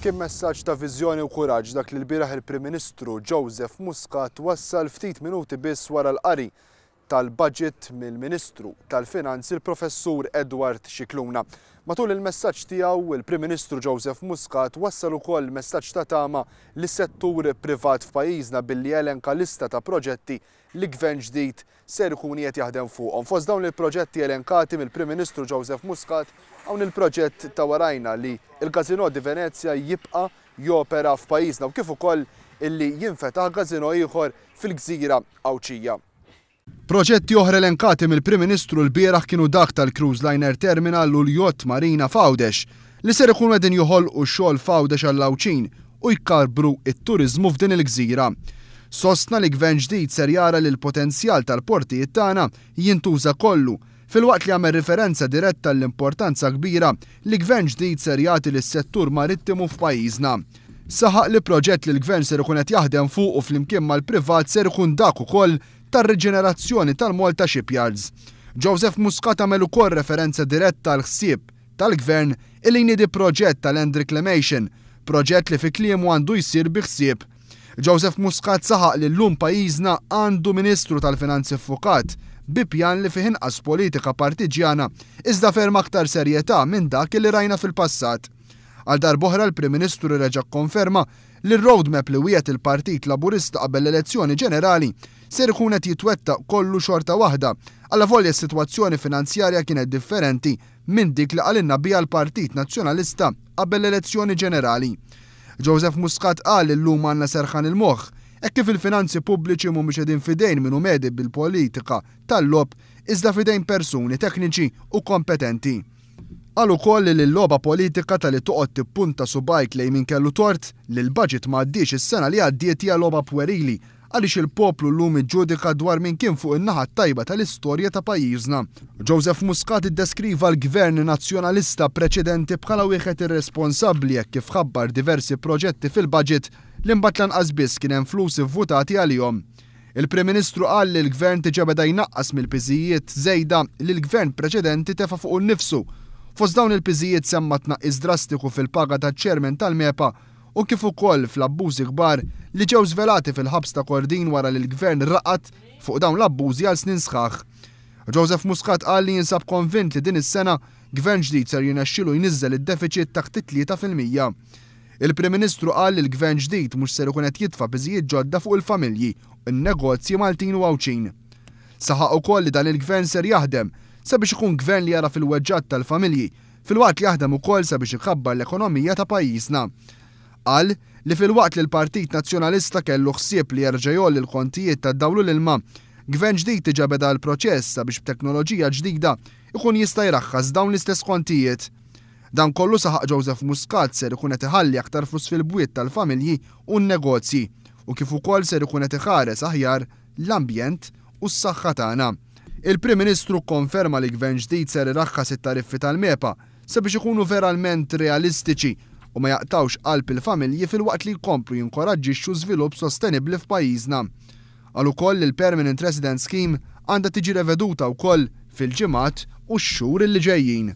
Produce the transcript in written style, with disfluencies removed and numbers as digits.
Kien messaġġ ta' viżjoni u kuraġġ dak li lbieraħ il-Prim Ministru Joseph Muscat wassal ftit minuti biss wara l-qari tal-budget mill-Ministru tal-Finanzi l-Professur Edward Scicluna. Matul il-messaġġ tiegħu, il-Prim Ministru Joseph Muscat wassal ukoll messaġġ ta' tama lis-settur privat f'pajjiżna billi elenka lista ta' proġetti li Gvern ġdid ser ikun qiegħed jaħdem fuqhom. Fost dawn il-proġetti elenkati mill-Prim Ministru Joseph Muscat hawn il-proġett ta' warajna li l-Casino di Venezia jibqa' jopera f'pajjiżna u kif ukoll illi jinfetaħ casino ieħor fil-gżira Għawdxija. Proġetti oħra elenkati mill-Prim Ministru lbieraħ kienu dak tal-Cruise Liner Terminal u l-Yacht Marina f'Għawdex, li ser ikunu qegħdin joħolqu xogħol f'Għawdex għall-Għawdxin u jkabbru t-turiżmu f'din il-gżira. Sostna li Gvern ġdid ser jara li l-potenzjal tal-portijiet tagħna jintuża kollu, filwaqt li għamel riferenza diretta għall-importanza kbira li Gvern ġdid ser jagħti lis-settur marittimu f'pajjiżna. Saħaq li proġett li l-Gvern ser ikun qed jaħdem fuqu flimkien mal-privat ser ikun dak ukoll tar-riġenerazzjoni tal-Malta Shipyards. Joseph Muscat għamel ukoll referenza diretta għall-ħsieb tal-Gvern illi jniedi proġett ta' land reclamation, proġett li fi kliemu għandu jsir bi ħsieb. Joseph Muscat saħaq li llum pajjiżna għandu Ministru tal-Finanzi ffukat bi pjan li fih inqas politika partiġġjana iżda ferm aktar serjetà minn dak illi rajna fil-passat. Għal darb'oħra l-Prim Ministru reġa' kkonferma li r-roadmap li wiegħed il-Partit Laburista qabel l-elezzjoni ġenerali ser ikun qed jitwettaq kollu xorta waħda, allavolja s-sitwazzjoni finanzjarja kienet differenti minn dik li qalilna biha l-Partit Nazzjonalista qabel l-elezzjoni ġenerali. Joseph Muscat qal li llum għandna serħan il-moħħ, hekk kif il-finanzi pubbliċi mhumiex qegħdin f'idejn min hu medhi bil-politika tal-logħob iżda f'idejn persuni tekniċi u kompetenti. Qal ukoll li l-logħba politika ta' li toqgħod tippunta subgħajk lejn min kellu tort li l-budget m'għaddiex is-sena li għaddiet hija logħba pwerili għaliex il-poplu llum iġġudika dwar min kien fuq in-naħa t-tajba tal-istorja ta' pajjiżna. Joseph Muscat iddeskriva l-Gvern Nazzjonalista preċedenti bħala wieħed irresponsabbli hekk kif ħabbar diversi proġetti fil-budget li mbagħad lanqas biss kien hemm flus ivvutati għalihom. Il-Prim Ministru qal li l-Gvern diġà beda jnaqqas mill-piżijiet żejda li l-Gvern preċedenti tefa' fuqu nnifsu. Fost dawn il-piżijiet semma tnaqqis drastiku fil-paga taċ-Chairman tal-MEPA u kif ukoll fl-abbużi kbar li ġew żvelati fil-ħabs ta' Kordin wara li l-Gvern raqad fuq dawn l-abbużi għal snin sħaħ. Joseph Muscat qal li jinsab konvint li din is-sena Gvern ġdid ser jirnexxilu jniżżel id-defiċit taħt it-3%. Il-Prim Ministru qal li l-Gvern ġdid mhux ser ikun qed jitfa' piżijiet ġodda fuq il-familji u n-negozji Maltin u Għawdxin. Saħaq ukoll li dan il-Gvern ser jaħdem sabiex ikun Gvern li jagħraf il-weġgħat tal-familji filwaqt li jaħdem ukoll sabiex ikabbar l-ekonomija ta' pajjiżna. Qal li filwaqt li l-Partit Nazzjonalista kellu ħsieb li jerġa' jgħolli l-kontijiet tad-dawl u l-ilma, Gvern ġdid diġà beda l-proċess sabiex b'teknoloġija ġdida jkun jista' jraħħas dawn l-istess kontijiet. Dan kollu saħaq Joseph Muscat ser ikun qed iħalli aktar flus fil-bwiet tal-familji u n-negozji u kif ukoll ser ikun qed iħares aħjar l-ambjent u s-saħħa tagħna. Il-Prim Ministru kkonferma li Gvern ġdid ser iraħħas it-tariffi tal-MEPA sabiex ikunu veralment realistiċi u ma jaqtgħux qalb il-familji filwaqt li jkomplu jinkoraġġixxu żvilupp sostenibbli f'pajjiżna. Qal ukoll li l-Permanent Resident Scheme għandha tiġi reveduta wkoll fil-ġimgħat u x-xhur li ġejjin.